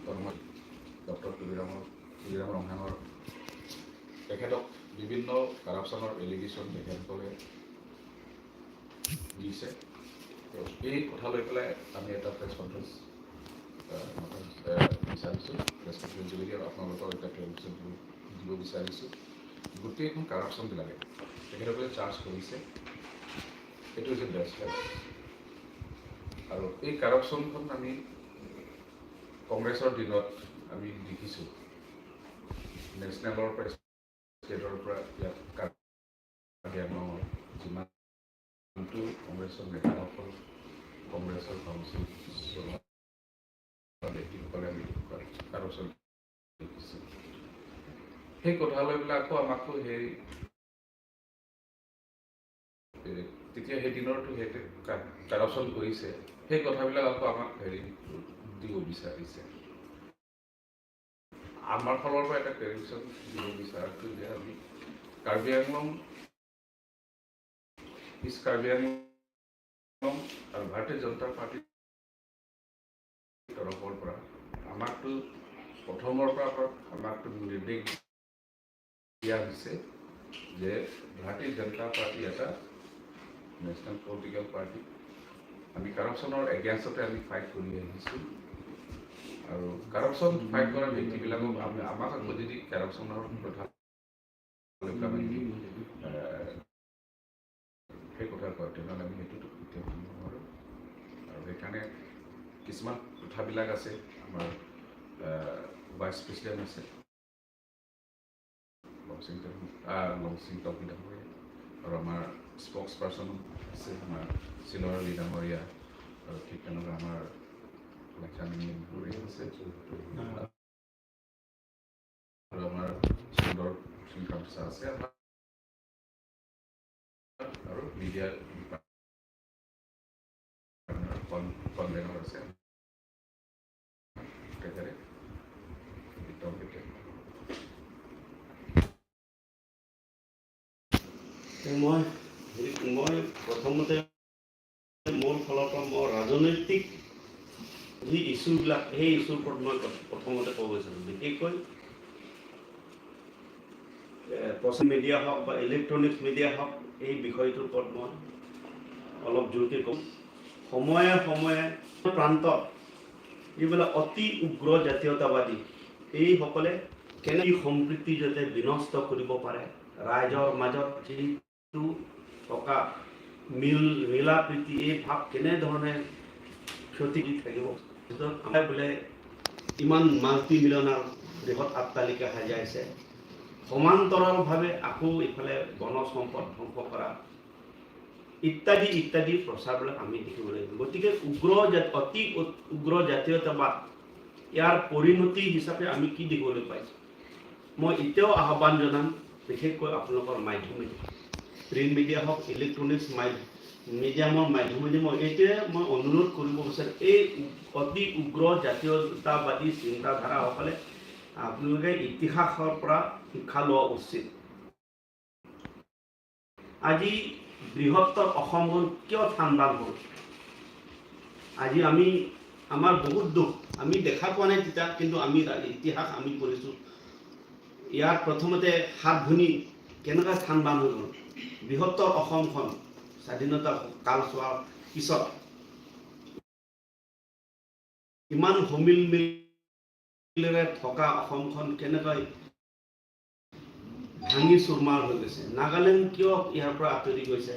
কৰ্ম ডক্টৰ তুলিৰাম ৰংহাঙৰ, তেখেতক বিভিন্ন কাৰাপশ্যনৰ এলিগেশ্যন তেখেতসকলে দিছে। তো এই কথা লৈ পেলাই আমি এটা প্ৰেছ কনফাৰেঞ্চ বিচাৰিছোঁ, প্ৰেছ কনফাৰেঞ্চ যোগেদি আৰু আপোনালোকক এটা ক্লেৰিফিকেশ্যন দিব বিচাৰিছোঁ। গোটেইখন কাৰাপশ্যনবিলাকে তেখেতসকলে চাৰ্জ কৰিছে, সেইটো হৈছে বেচলেছ। আৰু এই কাৰাপশ্যনখন আমি কংগ্ৰেছৰ দিনত আমি দেখিছোঁ, নেশ্যনেলৰ পৰা, ষ্টেটৰ পৰা ইয়াত কাৰ্বি আংলঙৰ যিমানটো কংগ্ৰেছৰ নেতাসকল, কংগ্ৰেছৰ কাউন্সিল চলোৱা ব্যক্তিসকলে আমি কাৰাপশ্যন দেখিছোঁ। সেই কথা লৈ পেলাই আকৌ আমাকো সেই তেতিয়া সেই দিনৰতো সেইটো কাৰাপশ্যন কৰিছে, সেই কথাবিলাক আকৌ আমাক হেৰি দিব বিচাৰিছে। আমাৰ ফালৰ পৰা এটা ক্লেৰিফিকেশ্যন দিব বিচাৰিছোঁ যে আমি কাৰ্বি আংলং, ইষ্ট কাৰ্বি আংলং আৰু ভাৰতীয় জনতা পাৰ্টীৰ তৰফৰ পৰা আমাকতো প্ৰথমৰ পৰা আমাকতো নিৰ্দেশ দিয়া হৈছে যে ভাৰতীয় জনতা পাৰ্টী এটা নেশ্যনেল পলিটিকেল পাৰ্টি, আমি কাৰাপশ্যনৰ এগেইনষ্টতে আমি ফাইট কৰি আহিছোঁ। আৰু কাৰাপশ্যন ফাইট কৰা ব্যক্তিবিলাকক আমি আমাক আকৌ যদি কাৰাপশ্যনৰ কথা লৈ পেলাই আমি সেই কথা কয়, তেনেহ'লে আমি সেইটোতো কেতিয়াও মানিব নোৱাৰোঁ। আৰু সেইকাৰণে কিছুমান কথাবিলাক আছে, আমাৰ ভাইচ প্ৰেচিডেণ্ট আছে লংচিং লংচিং টংপী ডাঙৰীয়া আৰু আমাৰ স্পক্স পাৰ্চন আছে আমাৰ চিলৰ আলি ডাঙৰীয়া আৰু ঠিক তেনেকুৱা আমাৰ ডাঙৰীয়া আছে আৰু আমাৰ সুন্দৰ সিং গামচা আছে আৰু মিডিয়া কনভেনাৰ আছে তেখেতে বিক্ৰম কেতিয়া। মই হেৰি, মই প্ৰথমতে মোৰ ফালৰ পৰা মই ৰাজনৈতিক যি ইছ্যুবিলাক, সেই ইছ্যুৰ ওপৰত মই প্ৰথমতে ক'ব বিচাৰোঁ। বিশেষকৈ প্ৰচাৰ মিডিয়া হওক বা ইলেক্ট্ৰনিক্স মিডিয়া হওক, এই বিষয়টোৰ ওপৰত মই অলপ জোৰকৈ ক'ম। সময়ে সময়ে প্ৰান্তত যিবিলাক অতি উগ্ৰ জাতীয়তাবাদী, এইসকলে কেনে সম্প্ৰীতি যাতে বিনষ্ট কৰিব পাৰে, ৰাইজৰ মাজত যিটো থকা মিলা প্ৰীতি, এই ভাৱ কেনেধৰণে ক্ষতি কৰি থাকিব। আমাৰ বোলে ইমান মাল্টি মিলিয়নাৰ বৃহৎ অট্টালিকা সাজাইছে, সমান্তৰালভাৱে আকৌ ইফালে বনজ সম্পদ ধ্বংস কৰা ইত্যাদি ইত্যাদি প্ৰচাৰবিলাক আমি দেখিবলৈ পাওঁ। গতিকে অতি উগ্ৰ জাতীয়তাবাদ, ইয়াৰ পৰিণতি হিচাপে আমি কি দেখিবলৈ পাইছোঁ? মই এতিয়াও আহ্বান জনাম, বিশেষকৈ আপোনালোকৰ মাধ্যমেদি, প্ৰিণ্ট মিডিয়া হওক, ইলেক্ট্ৰনিক্স মিডিয়ামৰ মাধ্যমেদি মই এইটোৱে মই অনুৰোধ কৰিব বিচাৰোঁ, এই অতি উগ্ৰ জাতীয়তাবাদী চিন্তাধাৰাসকলে আপোনালোকে ইতিহাসৰ পৰা শিক্ষা লোৱা উচিত। আজি বৃহত্তৰ অসমখন কিয় থানবান হ'ল? আজি আমি আমাৰ বহুত দুখ, আমি দেখা পোৱা নাই তেতিয়া, কিন্তু আমি ইতিহাস আমি পঢ়িছোঁ। ইয়াৰ প্ৰথমতে সাত ভনী কেনেকুৱা থানবান হৈ গ'ল বৃহত্তৰ অসমখন স্বাধীনতা কালচোৱাৰ পিছত? ইমান সমিল মিলেৰে থকা অসমখন কেনেকৈ ভাঙি চুৰমাৰ হৈ গৈছে? নাগালেণ্ড কিয় ইয়াৰ পৰা আঁতৰি গৈছে?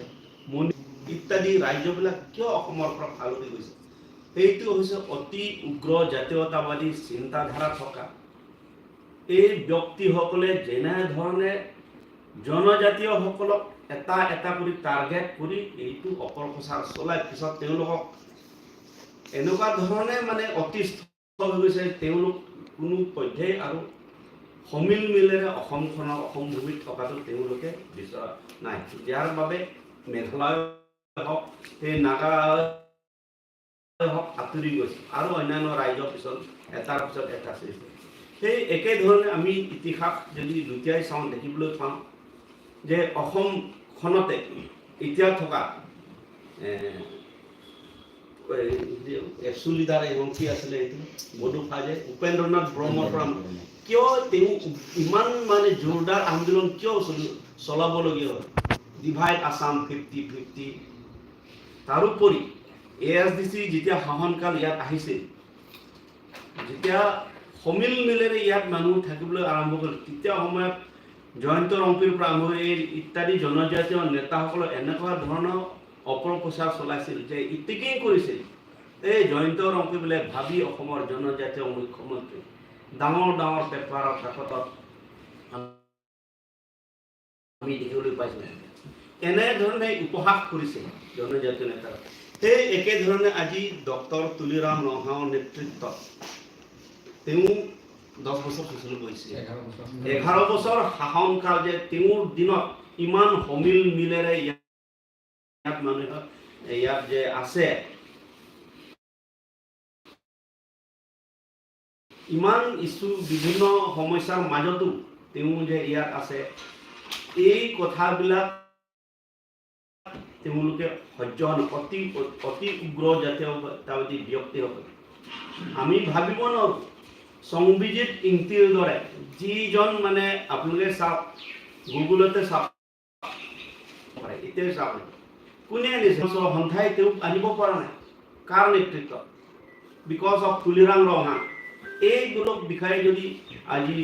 ইত্যাদি ৰাজ্যবিলাক কিয় অসমৰ পৰা ফালৰি গৈছে? সেইটো হৈছে অতি উগ্ৰ জাতীয়তাবাদী চিন্তাধাৰা থকা এই ব্যক্তিসকলে যেনেধৰণে জনজাতীয়সকলক এটা এটা কৰি টাৰ্গেট কৰি এইটো অপপ্ৰচাৰ চলাই পিছত তেওঁলোকক এনেকুৱা ধৰণে মানে অতিষ্ঠ হৈ গৈছে, তেওঁলোক কোনো পধ্যেই আৰু সমিল মিলেৰে অসমখনৰ অসম ভূমিত থকাটো তেওঁলোকে বিচৰা নাই। যাৰ বাবে মেঘালয় হওক, সেই নাগা হওক, আঁতৰি গৈছে আৰু অন্যান্য ৰাজ্যৰ পিছত এটাৰ পিছত এটা সৃষ্টি। সেই একেধৰণে আমি ইতিহাস যদি লুটিয়াই চাওঁ, দেখিবলৈ পাওঁ যে অসমখনতে এতিয়া থকা এচু লিডাৰ এজন কি আছিলে এইটো বডোফা যে উপেন্দ্ৰনাথ ব্ৰহ্মৰ পৰা কিয় তেওঁ ইমান মানে জোৰদাৰ আন্দোলন কিয় চলাবলগীয়া হ'ল, ডিভাইড আছাম 50-50। তাৰোপৰি এএছডিচি যেতিয়া শাসনকাল ইয়াত আহিছিল, যেতিয়া সমিল মিলেৰে ইয়াত মানুহ থাকিবলৈ আৰম্ভ কৰিল, তেতিয়া সময়ত জয়ন্ত ৰংপিৰ পৰা আৰম্ভ কৰি এই ইত্যাদি জনজাতীয় নেতাসকলে এনেকুৱা ধৰণৰ অপপ্ৰচাৰ চলাইছিল যে ইতিকিং কৰিছিল, এই জয়ন্ত ৰংপি বোলে ভাবি অসমৰ জনজাতীয় মুখ্যমন্ত্ৰী, ডাঙৰ ডাঙৰ পেপাৰৰ কাকতত আমি দেখিবলৈ পাইছিলোঁ। এনেধৰণে উপহাস কৰিছে জনজাতীয় নেতা। সেই একেধৰণে আজি ডক্টৰ তুলিৰাম ৰংহাঙৰ নেতৃত্বত তেওঁ 10 বছৰ শাসন কৰিছে, 11 বছৰ শাসনকাল যে তেওঁৰ দিনত ইমান সমিল মিলেৰে ইয়াত মানুহে ইয়াত যে আছে, ইমান ইছ্যু বিভিন্ন সমস্যাৰ মাজতো তেওঁ যে ইয়াত আছে, এই কথাবিলাক তেওঁলোকে সহ্য নহয়। অতি অতি উগ্ৰ জাতীয়তাবাদী ব্যক্তিসকল আমি ভাবিব নোৱাৰোঁ। সংবিজিত ইংতিৰ দৰে যিজন মানে আপোনালোকে চাওক, গুগলতে চাওক, এতিয়াই চাওক, কোনে আনিছে? সন্থাই তেওঁক আনিব পৰা নাই। কাৰ নেতৃত্বত? Because of Tuliram Ronghang. এইবিলাক বিষয়ে যদি আজি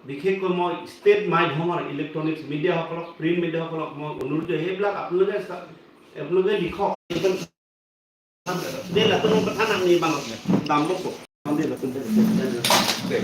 বিশেষকৈ মই ষ্টেট মাধ্যমৰ ইলেক্ট্ৰনিক্স মিডিয়াসকলক, প্ৰিণ্ট মিডিয়াসকলক মই অনুৰোধ, সেইবিলাক আপোনালোকে লিখক। দে লাতুন কথা নাম নি বাঙত দাম বকো দে লাতুন দে দে।